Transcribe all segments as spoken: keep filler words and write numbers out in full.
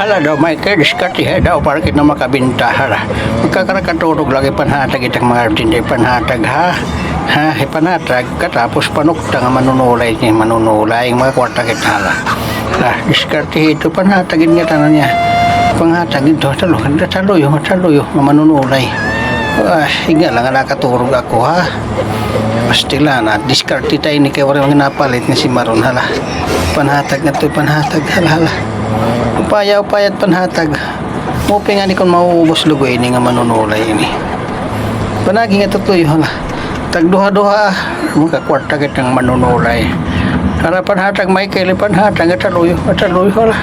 Hala daw, Michael, diskartehi daw, para kita makabinta, hala. Magkakarakatulog lagi, panhatag it ak mga tinda, panhatag, ha? Ha, ipanhatag, katapos panukta nga manunulay, nga manunulay, mga kwarta kita, hala. Ah, diskartehi ito, panhatag it ngatanan niya. Panhatag ito, talo, talo yo, talo yo, nga manunulay. Ah, higa la nga nakaturog ako, ha? Pastilan, ah, diskarte ta ini kay waray man napalit nga simaron, hala. Panhatag ngadto, panhatag, hala, hala. Upaya, upaya it panhatag. Maupay ngani kon mauubos lugoy ini nga manunulay ini. Panagi nga tutuyo, hala. Tagduha-duha, ah. Makakwarta kita nga manunulay. Hala, panhatag, Michael, panhatag, nga taluyo, nga taluyo, hala.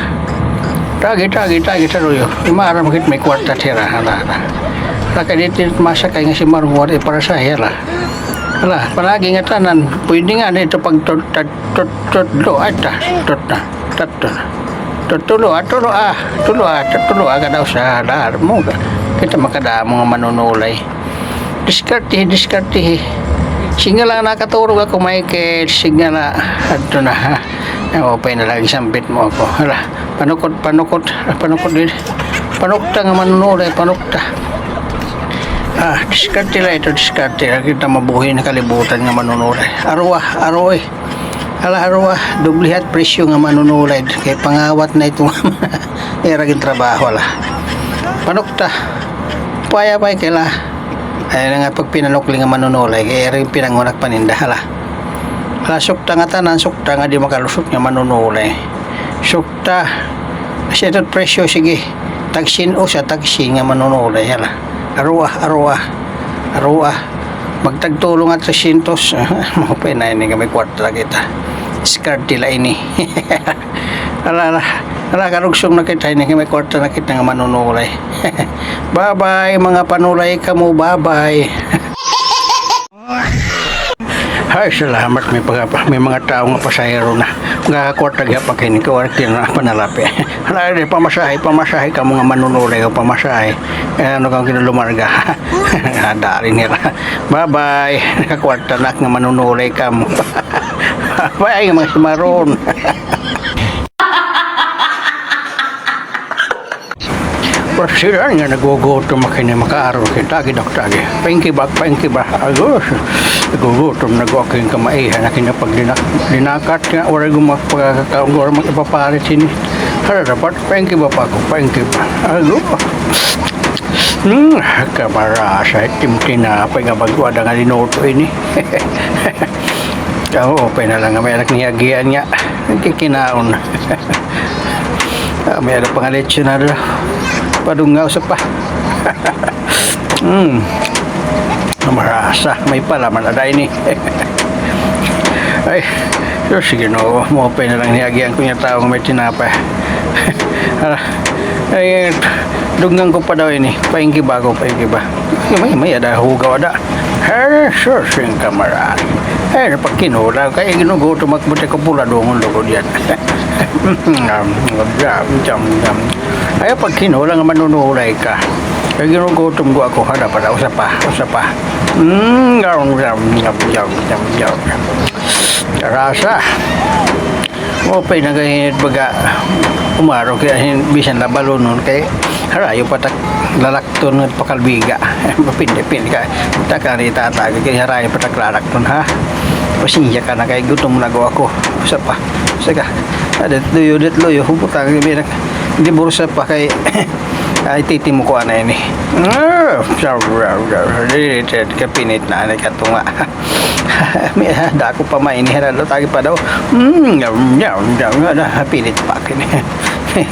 Tagi, tagi, tagi, taluyo. Di maaram kit may kwarta hira, hala, hala. Hala, kay diri masakay nga simaron, waray para sa hira. Hala, panagi ngatanan, pwede ngani ito pag tut-, tut-, tut-, tutlo, ay ta, tut-, na, tut-, tut-, tulo, ah, tulo, ah, tulo, ah, tut-, tulo, ah, kada usa, hala, mo, kita makadamo nga manunulay. Diskartehi, diskartehi. Sige la nga nakaturog ako, Michael, sige la, adto na, ha. Ay, maupay na lagi sampit mo ako. Hala, panukot, panukot, ah, panukot diri. Panukta nga manunulay, panukta. Ah, diskarte la ito, diskarte. Kita mabuhi na kalibutan nga manunulay. Aroa, aroy. Hala, aroa, doble ha it presyo nga manunulay. Kay pangawat na ito. Ira gin trabaho, hala. Panukta. Upaya, upaya, kay la. Ay na nga pagpinanukli nga manunulay, kay ira gin pinangunak paninda, hala. Hala, sukta ngatanan, sukta nga di makalusot nga manunulay. Sukta. Siya ito presyo, sige. Tagsin usa, tagsin nga manunulay, hala. Aroa, aroa. Aroa. Magtagtulo nga tresyentos. Maupay na ini nga may kwarta kita. Diskarte la ini. Hala, hala. Hala, kalugsong na kita ini, may kwarta na kita nga manunulay. Bye-bye, mga panulay kamo, bye-bye. Ay, salamat, may pagapa-, may mga tawo nga pasahero na. Nga kwarta gihap ak ini, kay waray na panalapi. Hala, di, pamasahe, pamasahe kamo nga manunulay, o pamasahe. Eh, ano kang kinalumarga? Adari nira. Bye-bye. Nakakwarta na ak nga manunulay kamo. Bye, mga simaron. Pero sila nga nagugutom, makini makaaro kita, gidok tagi. Paingkiba, paingkiba. Agos, nagugutom na gud ak hin kamaihan, nakina pagdinak-, dinakat nga, waray gud magpagkakaon, waray mag-ipapalit sini. Hala, dapat paingkiba pa ako, paingkiba. Agos. Hmm, kamarasa, itim tinapay nga bag-o ada nga linuto ini. Oo, upay na la nga may-ada ak niyagian nga. Nagkikinaon. Ah, may-ada pa nga lechon na daw. Padungaw sa pa. Hmm. Marasa, may palaman ada ini. Ay, sus, Ginoo, maupay na la nga niyagian ko nga tawo nga may tinapay. Hala, ay, dugnan ko pa daw ini. Paingkiba ko, paingkiba. May, may-ada hugaw ada. Jesus, hin kamara. Ay, napagkinulang kay ginugutom ak, buti ko pula dungon lugod yan. Jam, jam, jam. Ay, pagkinulang nga manunulay ka. Kay ginugutom ko ako, hala pa, usa pa, usa pa. Mm, jam, jam, jam. Karasa. Maupay na gani hin baga umaro kay hin bisan la balunon kay harayo pa tak lalakton ngan pakalbiga. Mapindi-pindi ka. Takari tatago kay harayo pa tak lalakton, ha. Pasensya ka na kay gutom na gud ako. Usa pa. Usa ka. Adet luyo, det luyo. Hubutang, di bursa pa kay ay titi mo ko ana ini. Ah, kapinit na ani katunga. May, ah, dako pa man ini, hira daw, tagi pa daw. Mm, yum, yum, yum, yum, ah, pilit pa ak ini.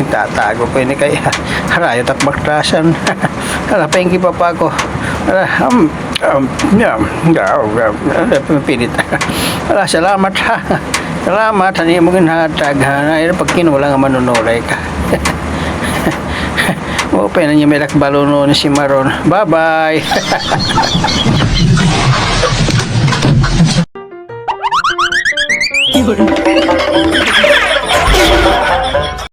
Tatago ko ini kay, ah, harayo tak baktasan. Hala, paingkiba pa ako. Hala, um, um, yum, yum, yum, hala, pilit. Hala, salamat, ha. Salamat han imo ginhatag, ha. Ay, pagkinulang nga manunulay ka. Maupay na niya may lakbalunon si Maron. Bye-bye.